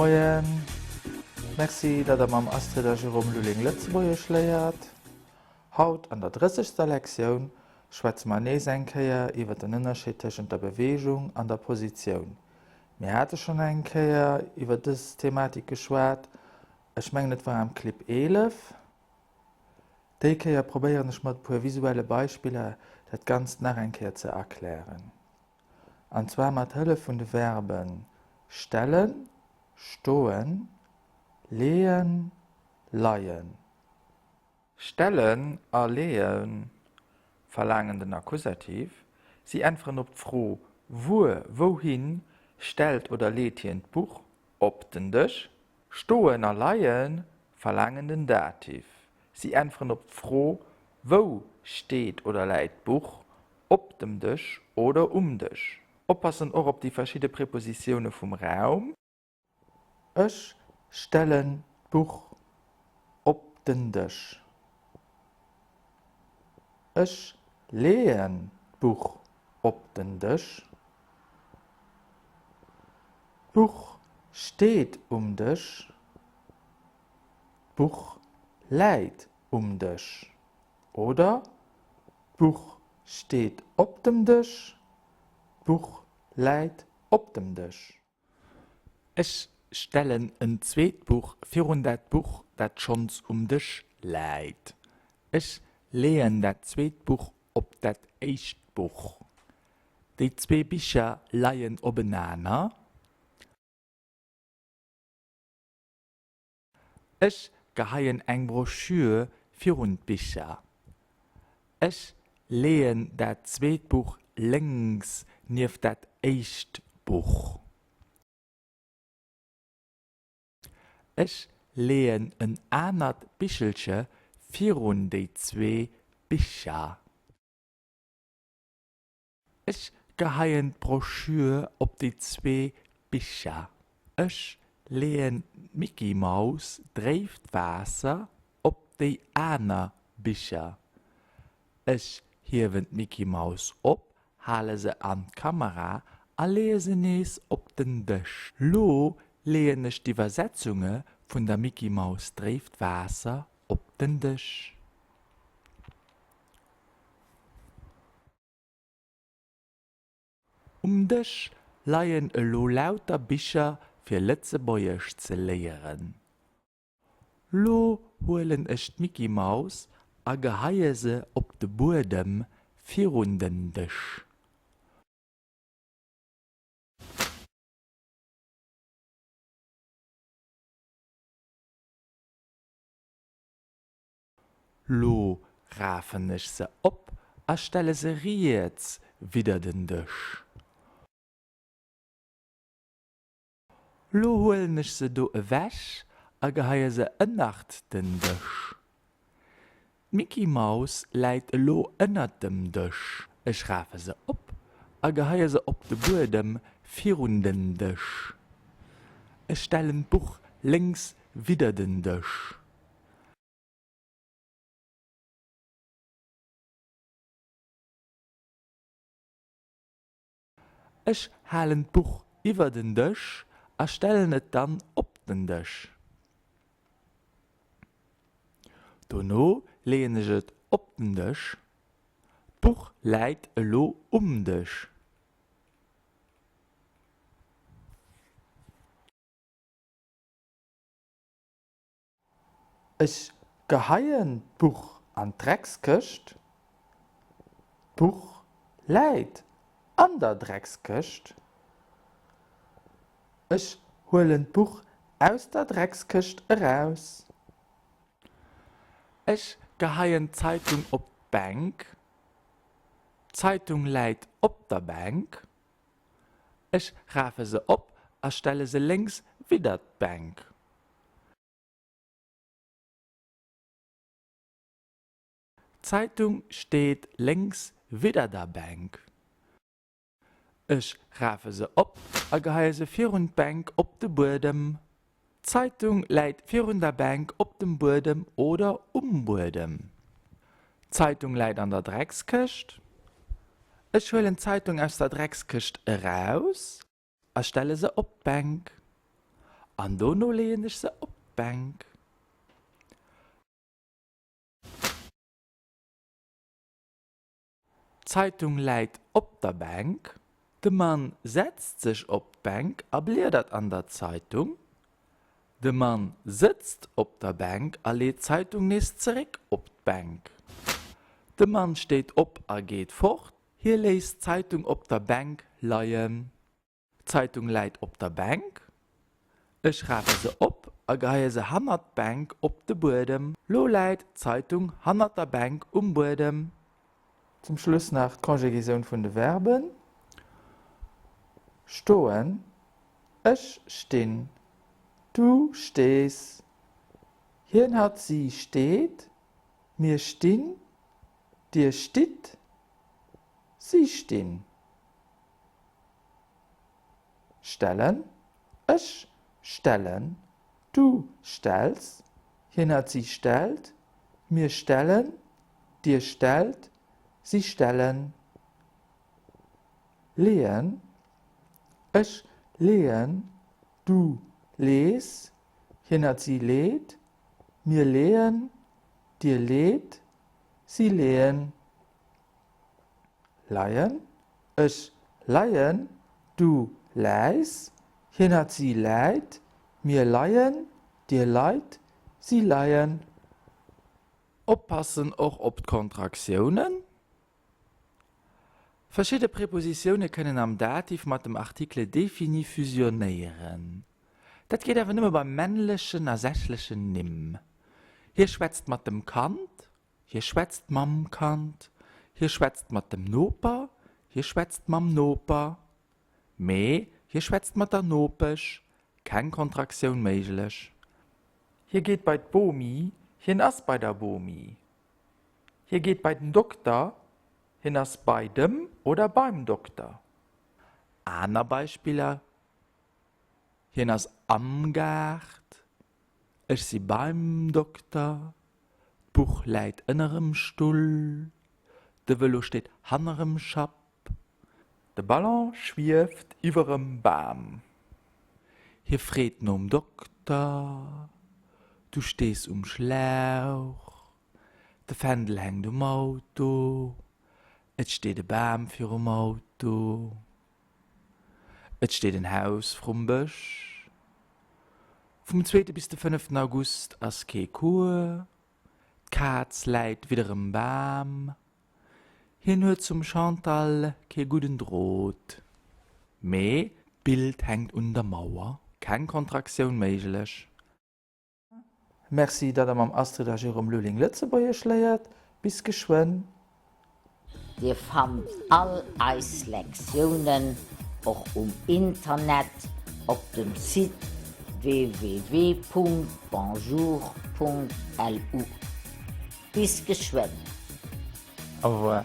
Moien! Merci, datt der mam Astrid a Jérôme Lulling Lëtzebuergesch léiert. Haut an der drëssegster Lektioun schwätze mer nees eng Kéier iwwer den Ënnerscheed tëschent der Beweegung an der Positioun. Mir hate schonn eng Kéier iwwer dës Thematik geschwat, ech mengen et war am Clip 11. Déi Kéier probéieren ech mat e puer visuelle Beispiller dat Ganzt nach eng Kéier ze erklären. An zwar mat Hëllef vun de Verben stellen, stoen, leeën, leien. Stellen a leeë verlaangen den Akkusativ. Si äntweren op d'Fro wuer, wouhin stellt oder leet hien d'Buch? Op den Dësch. Stoen a leie verlaangen den Dativ. Si äntweren op d'Fro Wou steet oder läit d'Buch? Op dem Dësch oder um Dësch. Oppassen och op déi verschidde Prepositioune vum Raum. Ech stellen d'Buch op den Dësch. Ech leeën d'Buch op den Dësch. D'Buch steet um Dësch. D'Buch läit um Dësch. Oder D'Buch steet op dem Dësch. D'Buch läit op dem Dësch. Ech stellen en zweet Buch virun dat Buch, dat schonns um Dësch läit. Ech leeën dat zweet Buch op dat éischt Buch. Déi zwee Bicher leien openaner. Ech geheien eng Broschür virun d'Bicher. Ech leeën dat zweet Buch lénks nieft dat éischt Buch. Ech leeën en anert Bichelche virun déi zwee Bicher. Ech geheien d'Broschür op déi zwee Bicher. Ech leeën d'Micky-Maus dréift Waasser op déi aner Bicher. Ech hiewen d'Micky-Maus op, hale se an d'Kamera a leeë se nees op den Dësch. Lo leeën ech d'Iwwersetzunge vun der Micky-Maus dréift Waasser op den Dësch. Um Dësch leien elo lauter Bicher fir Lëtzebuergesch ze léieren. Lo huelen ech d'Micky Maus a geheie se op de Buedem virun den Dësch. Lo rafen ech se op a stelle se riets widder den Dësch. Lo huelen ech se do ewech a geheie se ënnert den Dësch. D'Micky Maus läit elo ënnert dem Dësch. Ech rafe se op a geheie se op de Buedem virun den Dësch. Ech stellen d'Buch lénks widder den Dësch. Ech halen d'Buch iwwer den Dësch a stellen et dann op den Dësch. Dono leeën ech et op den Dësch. D'Buch läit elo um Dësch. Ech geheien d'Buch an d'Dreckskëscht. D'Buch läit an der Dreckskëscht. Ech huelen d'Buch aus der Dreckskëscht eraus. Ech geheien d'Zeitung op d'Bänk. D'Zeitung läit op der Bänk. Ech rafe se op a stelle se lénks widder d'Bänk. D'Zeitung steet lénks widder der Bänk. Ech rafe se op a geheie se virun d'Bänk op de Buedem. D'Zeitung läit virun der Bänk op dem Buedem oder um Buedem. D'Zeitung läit an der Dreckskëscht. Ech huelen d'Zeitung aus der Dreckskëscht eraus. A stelle se op d'Bänk. An dono leeën ech se op d'Bänk. D'Zeitung läit op der Bänk. De Mann setzt sech op d'Bänk a bliedert an der Zeitung. De Mann sëtzt op der Bänk a leet d'Zeitung nees zeréck op d'Bänk. De Mann steet op a geet fort. Hie léisst d'Zeitung op der Bänk leien. D'Zeitung läit op der Bänk. Ech rafe se op a geheie se hannert d'Bänk op de Buedem. Lo läit d'Zeitung hannert der Bänk um Buedem. Zum Schluss nach d'Conjugaison vun de Verben, Stoen, ech stinn, du stees, hien, hatt, si steet, mir stinn, dir stitt, si stinn. Stellen, ech stellen, du stells, hien, hatt, si stellt, mir stellen, dir stellt, si stellen. Leeën, ech leeën, du lees, hien, hatt, si leet, mir leeën, dir leet, si leeën. Leien, ech leien, du läis, hien, hatt, si läit, mir leien, dir leit, si leien. Oppassen och op d'Kontraktiounen. Verschidde Prepositioune kënnen am Dativ mat dem Article défini fusionéieren. Dat geet awer nëmme bei männlechen a sächlechen Nimm. Hie schwätzt mat dem Kand Hie schwätzt mam Kand, hie schwätzt mat dem Noper, hie schwätzt mam Noper. Mee hie schwätzt mat der Nopesch, keng Kontraktioun méiglech. Hie geet bei d'Bomi, hien ass bei der Bomi. Hie geet bei den Dokter, hien ass bei dem oder beim Dokter. Aner Beispiller, Hien ass am Gaart, ech si beim Dokter, D'Buch läit ënnerem Stull. De Vëlo steet hannerem Schapp. De Ballon schwieft iwwerem Bam. Hie freet nom Dokter. Du stees um Schlauch. De Fändel hänkt um Auto. Et steet e Bam virum Auto. Et steet en Haus vrum Bësch. Vum zweete bis de fënneften August ass kee Cours. D'Kaz läit widderem Bam. Hien huet zum Chantal kee gudden Drot. Mee d'Bild hänkt un der Mauer. Keng Kontraktioun méiglech. Merci, datt der mam Astrid a Jérôme Lulling Lëtzebuergesch léiert. Bis geschwënn! Dir fannt all eis Lektiounen och um Internet op dem Site www.bonjour.lu. Bis geschwënn! Au revoir.